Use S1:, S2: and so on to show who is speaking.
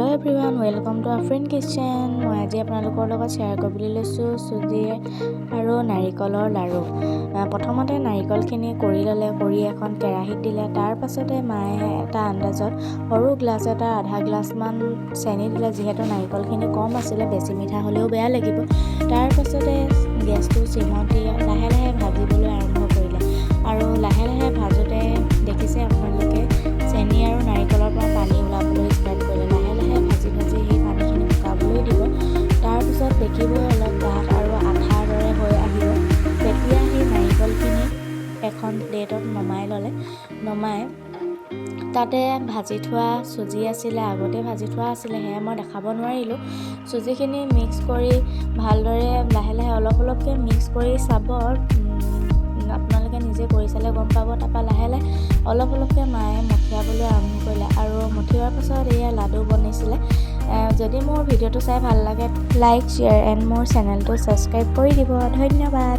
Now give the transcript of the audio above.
S1: Hello everyone, welcome to Afrin Kitchen. মই আজি আপোনালোকৰ লগত শ্বেয়াৰ কৰিবলৈ লৈছোঁ চুজি আৰু নাৰিকলৰ লাড়ু। প্ৰথমতে নাৰিকলখিনি কৰি ল'লে, কৰি এখন কেৰাহীত দিলে। তাৰ পাছতে মায়ে এটা আন্দাজত সৰু গ্লাছ এটা আধা গ্লাছমান চেনি দিলে, যিহেতু নাৰিকলখিনি কম আছিলে, বেছি মিঠা হ'লেও বেয়া লাগিব। তাৰ পাছতে গেছটো চিমত দি লাহে লাহে ভাজিবলৈ আৰম্ভ কৰিলে আৰু লাহে লাহে ভাজোঁতে দেখিছে আপোনালোকে, চেনি আৰু নাৰিকলৰ পৰা পানী ওলাবলৈ ষ্টাৰ্ট কৰিলে। লাহে লাহে ভাজি ভাজি সেই পানীখিনি শুকাবলৈ দিব। তাৰপিছত দেখিব অলপ ডাঠ আৰু আঠাৰ দৰে হৈ আহিব। তেতিয়া সেই নাৰিকলখিনি এখন প্লেটত নমাই ল'লে। নমাই তাতে ভাজি থোৱা চুজি আছিলে, আগতে ভাজি থোৱা আছিলে, সেয়া মই দেখাব নোৱাৰিলোঁ। চুজিখিনি মিক্স কৰি ভালদৰে লাহে লাহে অলপ অলপকৈ মিক্স কৰি চাব। আপোনালোকে নিজে কৰি চালে গম পাব। তাৰপৰা লাহে লাহে অলপ অলপকৈ মায়ে মঠিয়াবলৈ আৰম্ভ কৰিলে আৰু মঠিওৱাৰ পাছত এয়া লাডু বনিছিলে। যদি মোৰ ভিডিঅ'টো চাই ভাল লাগে, লাইক, শ্বেয়াৰ এণ্ড মোৰ চেনেলটো ছাবস্ক্ৰাইব কৰি দিব। ধন্যবাদ।